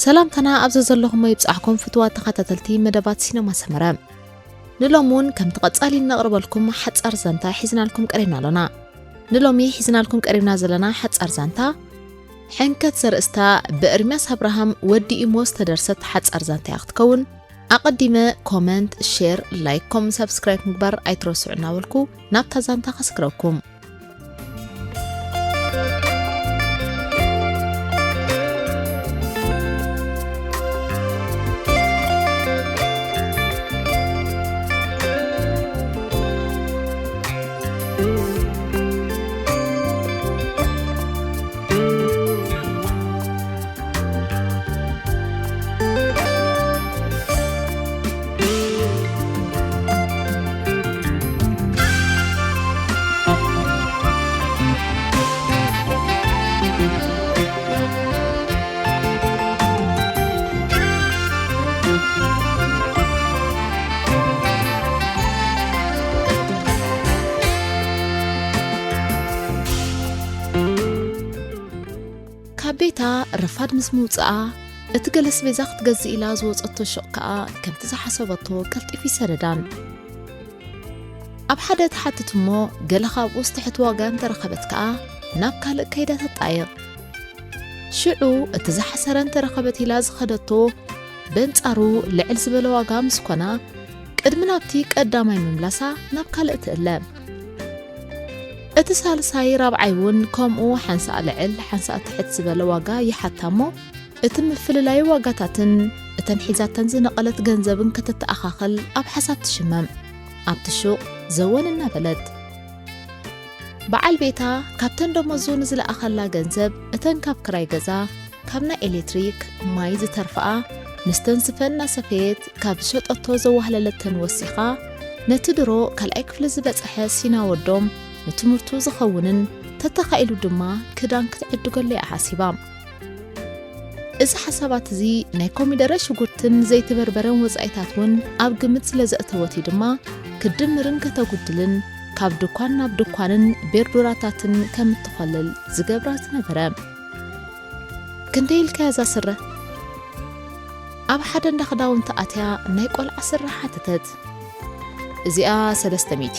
ሰላምታና ኣብ ዘዘለኹሞ ይብጻሕኩም ፍትዋት ተኸታተልቲ መደባት ሲነማ ሰመረ። ንሎሚ እውን ከምቲ ቀጻሊ እነቕርበልኩም ሓጻር ዛንታ ሒዝናልኩም ቀሪብና ኣሎና። ንሎሚ ሒዝናልኩም ቀሪብና ዘለና ሓጻር ዛንታ፣ ሕንከት ዘርእስታ ብኤርምያስ ኣብርሃም ወዲ ኢሞ ዝተደርሰት ሓጻር ዛንታ እያ ክትከውን። ኣቐዲመ ኮመንት፣ ሼር፣ ላይክ፣ ከምኡ ሳብስክራይብ ምግባር ኣይትረስዑ እናበልኩ ናብታ ዛንታ ከስግረኩም። ካብ ቤታ ረፋድ ምስ ምውጽኣ፣ እቲ ገለ ኣስቤዛ ክትገዝእ ኢላ ዝወጸቶ ሹቕ ከኣ ከምቲ ዝሓሰበቶ ቀልጢፉ ይሰደዳን። ኣብ ሓደ ትሓትት እሞ፣ ገለ ካብኡ ዝትሕት ዋጋ እንተረኸበት ከኣ ናብ ካልእ ከይዳ ተጣይቕ። ሽዑ እቲ ዝሓሰረ እንተረኸበት ኢላ ዝኸደቶ በንጻሩ ልዕል ዝበለ ዋጋ ምስ ኮና፣ ቅድሚ ናብቲ ቀዳማይ ምምላሳ ናብ ካልእ ትእለ። እቲ ሳልሳይ ራብዓይ እውን ከምኡ ሓንሳእ ልዕል ሓንሳእ ትሕት ዝበለ ዋጋ ይሓታ እሞ፣ እቲ ምፍልላይ ዋጋታትን እተን ሒዛተን ዝነቐለት ገንዘብን ከተተኣኻኸል ኣብ ሓሳብ ትሽመም። ኣብቲ ሹቕ ዘወን እናበለት። በዓል ቤታ ካብተን ደሞዙ ንዝለኣኸላ ገንዘብ እተን ካብ ክራይ ገዛ፣ ካብ ናይ ኤሌክትሪክ፣ ማይ ዝተርፈኣ፣ ምስተን ስፈ እናሰፈየት ካብ ዝሸጠቶ ዘዋህለለተን ወሲኻ፣ ነቲ ድሮ ካልኣይ ክፍሊ ዝበጽሐ ሲና ወዶም ንትምህርቱ ዝኸውንን ተተኻኢሉ ድማ ክዳን ክትዕድገሉ እያ ሓሲባ። እዚ ሓሳባት እዚ ናይ ኮሚደረ፣ ሽጉርትን ዘይተበርበረን ወጻኢታት እውን ኣብ ግምት ስለ ዘእተወት እዩ ድማ ክትድምርን ከተጉድልን ካብ ድኳን ናብ ድኳንን ቤርዱራታትን ከም እትኾልል ዝገብራ ዝነበረ። "ክንደይ ኢልካያ እዛ ስረ?" ኣብ ሓደ እንዳ ክዳውንቲ ኣትያ ናይ ቆልዓ ስረ ሓተተት። "እዚኣ ሰለስተ ሚእቲ።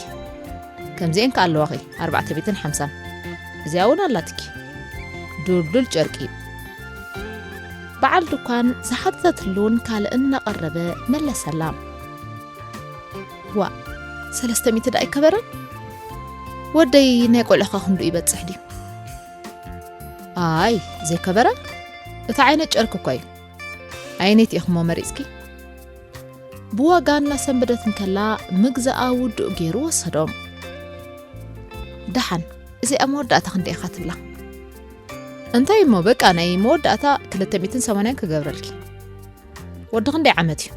ከምዚኤን ከኣ ኣለዋኺ፣ ኣርባዕተ ሚእትን ሓምሳን። እዚኣ እውን ኣላትኪ። ዱልዱል ጨርቂ እዩ።" በዓል ድኳን ዝሓተተትሉን ካልእን እናቐረበ መለሰላ። "ዋእ፣ ሰለስተ ሚእቲ ደኣ ኣይከበረን? ወደይ ናይ ቆልዑኻ ክንድኡ ይበጽሕ ድዩ?" "ኣይ፣ ዘይከበረ? እቲ ዓይነት ጨርቂ እኳ እዩ። ኣየነይቲ ኢኽሞ መሪጽኪ?" ብዋጋ እናሰንበደት እንከላ ምግዛኣ ውዱእ ገይሩ ወሰዶ። "ደሓን፣ እዚኣ መወዳእታ ክንደይ ኢኻ ትብላ?" "እንታይ እሞ፣ በቃ ናይ መወዳእታ ክልተ ሚእትን ሰማንያን ክገብረልኪ። ወዲ ክንደይ ዓመት እዩ?"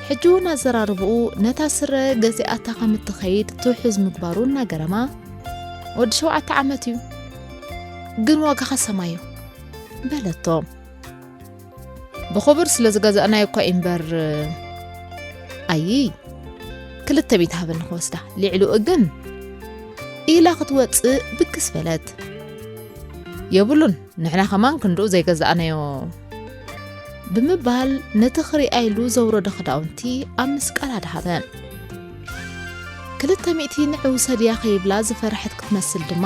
ሕጂ እውን ኣዘራርብኡ ነታ ስረ ገዚኣታ ከም እትኸይድ ትውሕዝ ምግባሩ እናገረማ፣ "ወዲ ሸውዓተ ዓመት እዩ፣ ግን ዋጋኻ ሰማይ እዩ" በለቶ። "ብኽቡር ስለ ዝገዛእናዮ እኳ እዩ እምበር፣ ኣይይ፣ ክልተ ሚእቲ ሃበኒ ክወስዳ፣ ልዕሊኡ ግን" ኢላ ክትወጽእ ብግስ በለት። "የብሉን፣ ንሕና ከማን ክንድኡ ዘይገዛእናዮ" ብምባል ነቲ ክሪኣ ኢሉ ዘውረዶ ክዳውንቲ ኣብ ምስቃል ኣድሃበ። ክልተ ሚእቲ ንዑ ውሰድያ ከይብላ ዝፈርሐት ክትመስል ድማ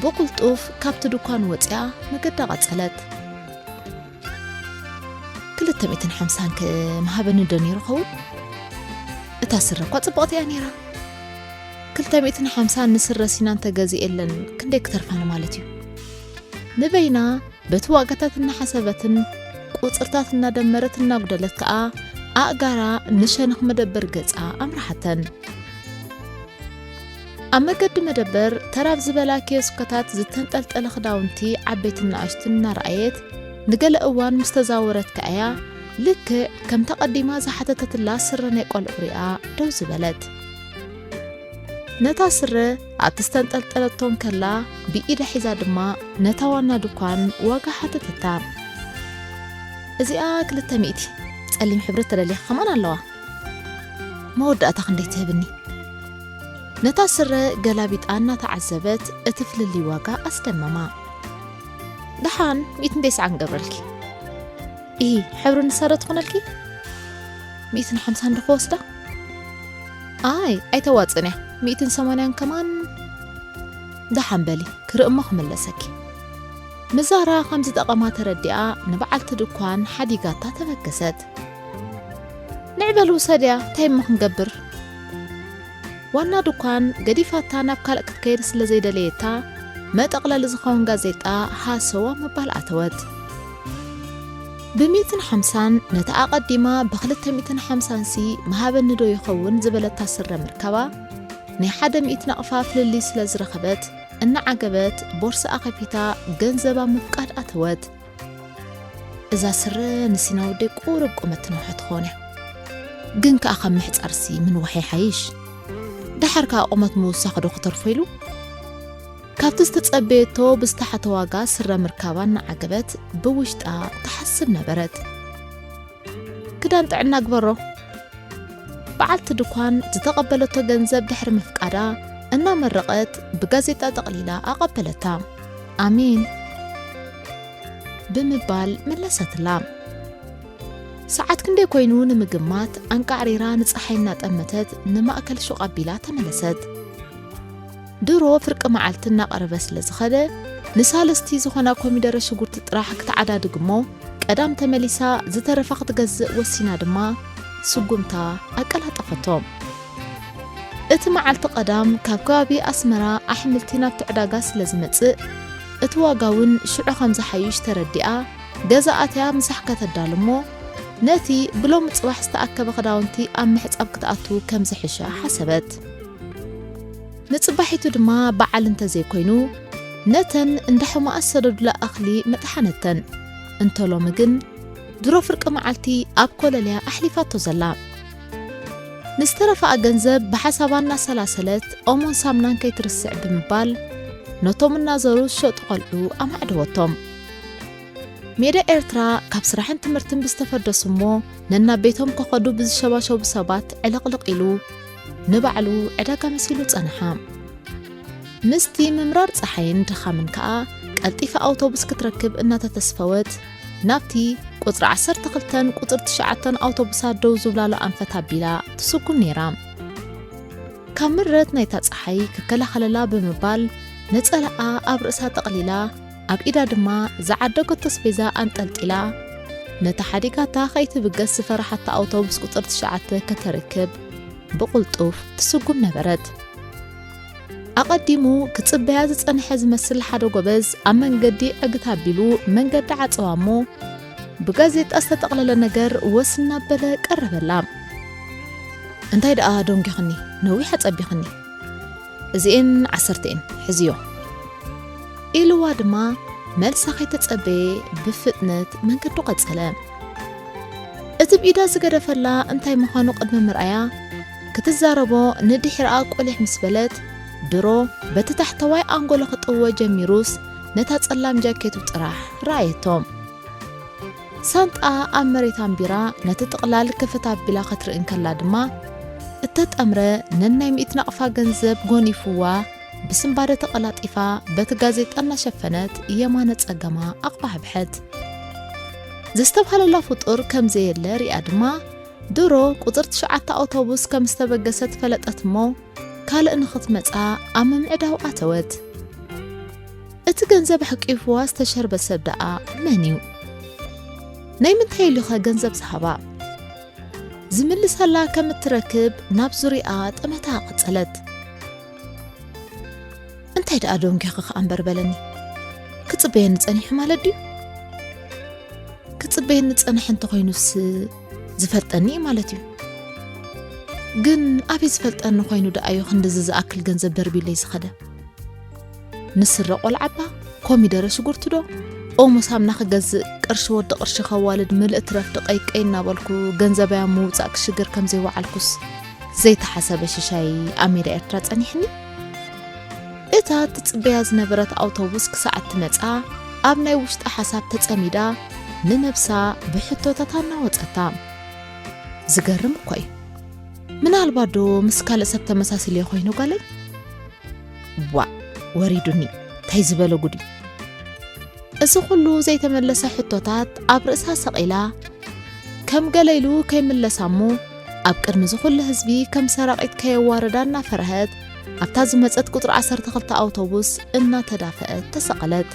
ብቕልጡፍ ካብቲ ድኳን ወጺኣ መገዳ ቀጸለት። "ክልተ ሚእትን ሓምሳን ከ ምሃበኒ ዶ ነይሩ ኸውን? እታ ስረ እኳ ጽብቕቲ እያ ነይራ። ክልተ ሚእትን ሓምሳን ንስረ ሲና እንተገዚኤለን ክንደይ ክተርፋኒ ማለት እዩ?" ንበይና በቲ ዋጋታት እናሓሰበትን ቁጽርታት እናደመረት እናጉደለት ከኣ ኣእጋራ ንሸነኽ መደበር ገጻ ኣምርሓተን። ኣብ መገዲ መደበር ተራብ ዝበላ ኪዮስኮታት ዝተንጠልጠለ ክዳውንቲ ዓበይትን ንኣሽቱን እናረኣየት፣ ንገለ እዋን ምስ ተዛወረት ከኣ'ያ ልክዕ ከምታ ቀዲማ ዝሓተተትላ ስረ ናይ ቆልዑ ሪኣ ደው ዝበለት። ነታ ስረ ኣብቲ ዝተንጠልጠለቶ እንከላ ብኢዳ ሒዛ ድማ ነታ ዋና ድኳን ዋጋ ሓተተታ። "እዚኣ ክልተ ሚእቲ፣ ጸሊም ሕብሪ ተደሊኻ ከማን ኣለዋ። መወዳእታ ክንደይ ትህብኒ?" ነታ ስረ ገላቢጣ እናተዓዘበት እቲ ፍልልይ ዋጋ ኣስደመማ። "ደሓን ሚእትን ተስዓን ገብረልኪ። ኢሂ፣ ሕብሪ ንሳ ዶ ትኾነልኪ? ሚእትን ሓምሳን ዶ ክወስዳ? ኣይ፣ ኣይተዋጽእን እያ። ሚእትን ሰማንያን ከማን ደሓን በሊ፣ ክርኢ እሞ ክምለሰኪ። ንዛራ ከም ዝጠቐማ ተረዲኣ፣ ንበዓልቲ ድኳን ሓዲጋታ ተበገሰት። ንዕበል ውሰድያ፣ እንታይ እሞ ክንገብር? ዋና ድኳን ገዲፋታ ናብ ካልእ ክትከይድ ስለ ዘይደለየታ፣ መጠቕለሊ ዝኸውን ጋዜጣ ሃሰዋ ምባል ኣተወት። ብሚእትን ሓምሳን ነቲ ኣቐዲማ ብኽልተ ሚእትን ሓምሳን ሲ መሃበኒ ዶ ይኸውን ዝበለታ ስረ ምርካባ፣ ናይ ሓደ ሚእቲ ናቕፋ ፍልልይ ስለ ዝረኸበት፣ እናዓገበት ቦርስኣ ከፊታ ገንዘባ ምፍቃድ ኣተወት። እዛ ስረ ንሲና ወደይ ቁሩብ ቁመት ትነውሐ ትኾን እያ። ግን ከኣ ካብ ምሕጻርሲ ምንዋሕ ይሓይሽ። ደሓር ከኣ ቁመት ምውሳኽ ዶ ክተርፎ ኢሉ? ካብቲ ዝተጸበየቶ ብዝተሓተ ዋጋ ስረ ምርካባ እናዓገበት ብውሽጣ ትሓስብ ነበረት። ክዳን ጥዕና ግበሮ። በዓልቲ ድኳን ዝተቐበለቶ ገንዘብ ድሕሪ ምፍቃዳ እናመረቐት ብጋዜጣ ጠቕሊላ ኣቐበለታ። ኣሜን ብምባል መለሰትላ። ሰዓት ክንደይ ኮይኑ ንምግማት ኣንቃዕሪራ ንጸሓይ እናጠመተት ንማእከል ሹቕ ኣቢላ ተመለሰት። ድሮ ፍርቂ መዓልቲ እናቐረበ ስለ ዝኸደ፣ ንሳልስቲ ዝኾና ኮሚደረ ሽጉርቲ ጥራሕ ክትዓዳድግ እሞ፣ ቀዳም ተመሊሳ ዝተረፋ ክትገዝእ ወሲና ድማ፣ ስጉምታ ኣቀላጠፈቶ። እቲ መዓልቲ ቀዳም ካብ ከባቢ ኣስመራ ኣሕምልቲ ናብቲ ዕዳጋ ስለ ዝመጽእ፣ እቲ ዋጋ እውን ሽዑ ከም ዝሓይሽ ተረዲኣ፣ ገዛ ኣትያ ምሳሕ ከተዳሉ እሞ፣ ነቲ ብሎሚ ጽባሕ ዝተኣከበ ክዳውንቲ ኣብ ምሕጻብ ክትኣቱ ከም ዝሕሻ ሓሰበት። ንጽባሒቱ ድማ በዓል እንተ ዘይኮይኑ፣ ነተን እንዳ ሕማኣት ዝሰደዱላ እኽሊ መጥሓነተን። እንተ ሎሚ ግን፣ ድሮ ፍርቂ መዓልቲ ኣብ ኮለልያ ኣሕሊፋቶ ዘላ። ንዝተረፈኣ ገንዘብ ብሓሳባ እናሰላሰለት፣ ኦሞን ሳምናን ከይትርስዕ ብምባል፣ ነቶም እናዘሩ ዝሸጡ ቆልዑ ኣማዕደወቶም። ሜዳ ኤርትራ ካብ ስራሕን ትምህርትን ብዝተፈደሱ እሞ፣ ነናብ ቤቶም ከኸዱ ብዝሸባሸቡ ሰባት ዕልቕልቕ ኢሉ፣ ንባዕሉ ዕዳጋ መሲሉ ጸንሓ። ምስቲ ምምራር ጸሓይን ድኻምን ከኣ፣ ቀልጢፋ ኣውቶቡስ ክትረክብ እናተተስፈወት፣ ናብቲ ቁጽሪ ዓሰርተ ክልተን ቁጽሪ ትሽዓተን ኣውቶቡሳት ደው ዝብላሉ ኣንፈት ኣቢላ ትስጉም ነይራ። ካብ ምረት ናይታ ጸሓይ ክከላኸለላ ብምባል፣ ነጸላኣ ኣብ ርእሳ ጠቕሊላ፣ ኣብ ኢዳ ድማ ዝዓደገቶ ኣስቤዛ ኣንጠልጢላ፣ ነታ ሓዲጋታ ከይትብገስ ዝፈርሓታ ኣውቶቡስ ቁጽሪ ትሽዓተ ከተርክብ ብቕልጡፍ ትስጉም ነበረት። ኣቐዲሙ ክጽበያ ዝጸንሐ ዝመስል ሓደ ጎበዝ ኣብ መንገዲ ዕግት ኣቢሉ መንገዲ ዓጸዋ እሞ፣ ብጋዜጣ ዝተጠቕለለ ነገር ወስ እናበለ ቀረበላ። "እንታይ ደኣ ደንጒኽኒ? ነዊሕ ኣጸቢኽኒ። እዚኤን ዓሰርተ እየን፣ ሕዝዮ" ኢልዋ ድማ፣ መልሳ ከይተጸበየ ብፍጥነት መንገዱ ቀጸለ። እቲ ብኢዳ ዝገደፈላ እንታይ ምዃኑ ቅድሚ ምርኣያ፣ ክትዛረቦ ንድሒርኣ ቁሊሕ ምስ በለት፣ ድሮ በቲ ታሕተዋይ ኣንጎሎ ክጥወ ጀሚሩስ፣ ነታ ጸላም ጃኬቱ ጥራሕ ረኣየቶ። ሳንጣ ኣብ መሬት ኣንቢራ፣ ነቲ ጥቕላል ክፍት ኣቢላ ክትርኢ እንከላ ድማ፣ እተጠምረ ነናይ ሚእቲ ናቕፋ ገንዘብ ጎኒፍዋ፣ ብስንባደ ተቐላጢፋ በቲ ጋዜጣ እናሸፈነት የማነ ጸገማ ኣቕባሕብሐት። ዘስተብሃለላ ፍጡር ከም ዘየለ ሪኣ ድማ፣ ድሮ ቁጽሪ ትሽዓተ ኣውቶቡስ ከም ዝተበገሰት ፈለጠት እሞ፣ ካልእ ንኽትመጻ ኣብ ምምዕዳው ኣተወት። እቲ ገንዘብ ኣሕቂፍዋ ዝተሸርበ ሰብ ደኣ መን እዩ? ናይ ምንታይ ኢሉኸ ገንዘብ ዝሃባ? ዝምልሰላ ከም እትረክብ ናብ ዙርያኣ ጠመታ ቀጸለት። "እንታይ ደኣ ደንጒኺ ከኣ እምበር?" በለኒ። "ክጽበየኒ ጸኒሑ ማለት ድዩ?" "ክጽበየኒ ጸንሐ እንተኾይኑስ ዝፈልጠኒ እዩ ማለት እዩ። ግን ኣበይ ዝፈልጠኒ ኮይኑ ደኣ እዩ ክንድዚ ዝኣክል ገንዘብ ደርቢለይ ዝኸደ? ንስረ ቆልዓ እባ፣ ኮሚደረ ሽጉርቲ ዶ? ኦሞ ሳምና ክገዝእ ቅርሺ ወዲ ቅርሺ ከዋልድ ምልእ ትረፍ ድቀይ ቀይ እናበልኩ ገንዘበይ ኣብ ምውጻእ ክሽገር ከም ዘይወዓልኩስ ዘይተሓሰበ ሽሻይ ኣብ ሜዳ ኤርትራ ጸኒሕኒ?" እታ ትጽበያ ዝነበረት ኣውቶቡስ ክሳዕ እትመጻ፣ ኣብ ናይ ውሽጣ ሓሳብ ተጸሚዳ፣ ንነብሳ ብሕቶታት ኣናወጸታ። "ዝገርም እኮ እዩ። ምናልባት ዶ ምስ ካልእ ሰብ ተመሳሲለ ኮይኑ ጓለይ? ዋእ፣ ወሪዱኒ። እንታይ ዝበለ ጉድ እዩ?" እዚ ኩሉ ዘይተመለሰ ሕቶታት ኣብ ርእሳ ሰቒላ፣ ከም ገለ ኢሉ ከይምለሳ እሞ፣ ኣብ ቅድሚ እዚ ኩሉ ህዝቢ ከም ሰራቒት ከየዋርዳ እናፈርሀት፣ ኣብታ ዝመጸት ቁጽሪ ዓሰርተ ክልተ ኣውቶቡስ እናተዳፈአት ተሰቐለት።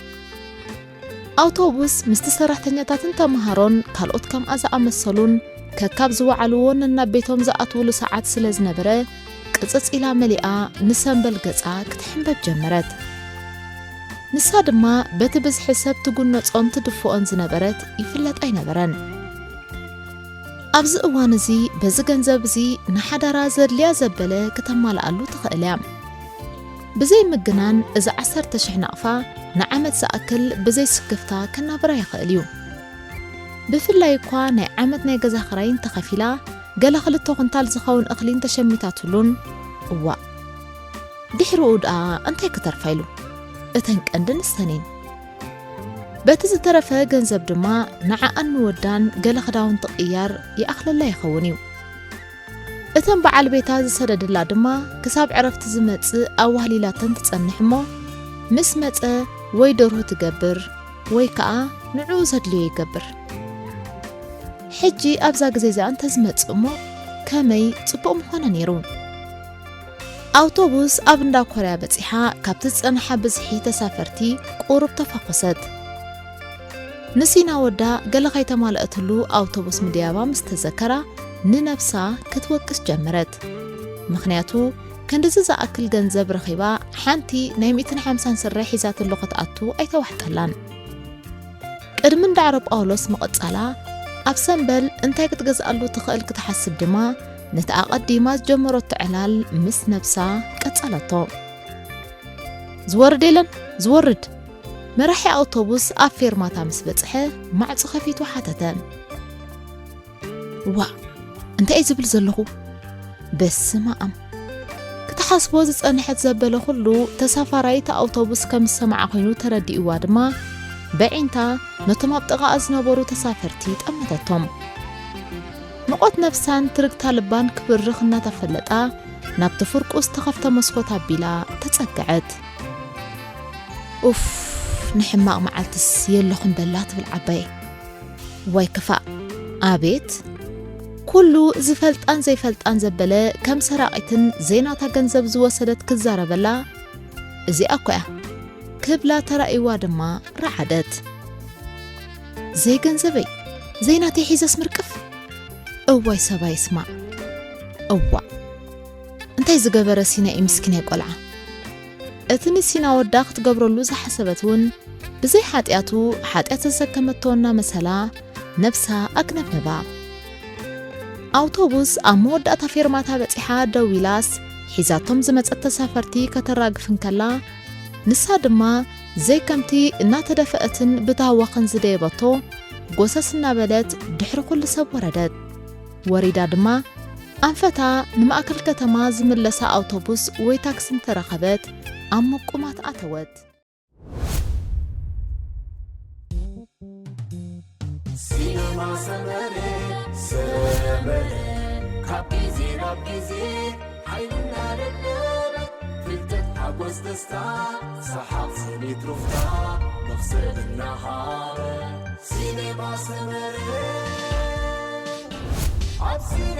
ኣውቶቡስ ምስቲ ሰራሕተኛታትን ተመሃሮን ካልኦት ከምኣ ዝኣመሰሉን ከካብ ዝወዓልዎ ነናብ ቤቶም ዝኣትውሉ ሰዓት ስለ ዝነበረ፣ ቅጽጽ ኢላ መሊኣ ንሰምበል ገጻ ክትሕንበብ ጀመረት። ንሳ ድማ በቲ ብዝሒ ሰብ ትጉነጾን ትድፍኦን ዝነበረት ይፍለጥ ኣይነበረን። ኣብዚ እዋን እዚ በዚ ገንዘብ እዚ ንሓዳራ ዘድልያ ዘበለ ክተማልኣሉ ትኽእል እያ። ብዘይ ምግናን እዚ ዓሰርተ ሽሕ ናቕፋ ንዓመት ዝኣክል ብዘይ ስክፍታ ከናብራ ይኽእል እዩ። ብፍላይ እኳ ናይ ዓመት ናይ ገዛ ክራይ እንተኸፊላ፣ ገለ ክልተ ኩንታል ዝኸውን እኽሊ እንተሸሚታትሉን፣ እዋእ፣ ድሕሪኡ ደኣ እንታይ ክተርፋ ኢሉ? እተን ቀንዲ ንሰን እየን። በቲ ዝተረፈ ገንዘብ ድማ ንዓኣን ንወዳን ገለ ክዳውንቲ ቅያር ይኣኽለላ ይኸውን እዩ። እተን በዓል ቤታ ዝሰደድላ ድማ ክሳብ ዕረፍቲ ዝመጽእ ኣዋህሊላተን ትጸንሕ እሞ፣ ምስ መጸ ወይ ደርሁ ትገብር ወይ ከኣ ንዕኡ ዘድልዮ ይገብር። ሕጂ ኣብዛ ግዜ እዚኣ እንተዝመጽእ እሞ ከመይ ጽቡቕ ምኾነ ነይሩ። ኣውቶቡስ ኣብ እንዳ ኮርያ በጺሓ፣ ካብቲ ዝጸንሓ ብዝሒ ተሳፈርቲ ቁሩብ ተፋኾሰት። ንሲና ወዳ ገለ ከይተማልአትሉ ኣውቶቡስ ምድያባ ምስ ተዘከራ፣ ንነብሳ ክትወቅስ ጀመረት። ምኽንያቱ፣ ክንድዚ ዝኣክል ገንዘብ ረኺባ፣ ሓንቲ ናይ ሚእትን ሓምሳን ስረ ሒዛትሉ ክትኣቱ ኣይተዋሕጠላን። ቅድሚ እንዳዕሮ ጳውሎስ ምቕጻላ፣ ኣብ ሰምበል እንታይ ክትገዝኣሉ ትኽእል ክትሓስብ ድማ፣ ነቲ ኣቐዲማ ዝጀመረቶ ዕላል ምስ ነብሳ ቀጸለቶ። ዝወርድ የለን፣ ዝወርድ። መራሒ ኣውቶቡስ ኣብ ፌርማታ ምስ በጽሐ፣ ማዕጾ ከፊቱ ሓተተ። ዋእ፣ እንታይ እየ ዝብል ዘለኹ? በስመ ኣብ። ክትሓስቦ ዝጸንሐት ዘበለ ኩሉ ተሳፋራይ እታ ኣውቶቡስ ከም ዝሰምዓ ኮይኑ ተረዲእዋ ድማ፣ በዒንታ ነቶም ኣብ ጥቓኣ ዝነበሩ ተሳፈርቲ ጠመተቶም። ምቖት ነብሳን ትርግታ ልባን ክብርኽ እናተፈለጣ፣ ናብቲ ፍርቁ ዝተኸፍተ መስኮት ኣቢላ ተጸግዐት። ኡፍ፣ ንሕማቕ መዓልትስ የለኹም በላ ትብል ዓባይ። ዋይ ክፋእ! ኣቤት! ኩሉ ዝፈልጣን ዘይፈልጣን ዘበለ ከም ሰራቒትን ዘይናታ ገንዘብ ዝወሰደት ክዛረበላ፣ እዚኣ እኮ እያ ክብላ ተራእይዋ ድማ ረዓደት። ዘይገንዘበይ ዘይናተይ ሒዘስ ምርቅፍ? እዋይ ሰባይ ስማዕ። እዋእ! እንታይ ዝገበረ ሲና እዩ ምስኪናይ ቆልዓ። እቲ ንሲና ወዳ ክትገብረሉ ዝሓሰበት እውን ብዘይ ሓጢኣቱ ሓጢኣት ዘሰከመቶ እናመሰላ ነብሳ ኣግነብነባ። ኣውቶቡስ ኣብ መወዳእታ ፌርማታ በጺሓ ደው ኢላስ ሒዛቶም ዝመጸት ተሳፈርቲ ከተራግፍ እንከላ፣ ንሳ ድማ ዘይከምቲ እናተደፍአትን ብታህዋኽን ዝደየበቶ፣ ጎሰስ እናበለት ድሕሪ ኩሉ ሰብ ወረደት። ወሪዳ ድማ ኣንፈታ ንማእከል ከተማ ዝምለሳ ኣውቶቡስ ወይ ታክሲ እንተረኸበት ኣብ ምቁማት ኣተወት። ሲነማ ሰመረ ሰመረ ካብ ግዜ ናብ ግዜ ሓይልና ደደበ ፍልጠት ሓጎስ ደስታ ሰሓቕ ስኒት ሩፍታ መኽሰብ እናሃበ ሲነማ ሰመረ ኣብ ሲነ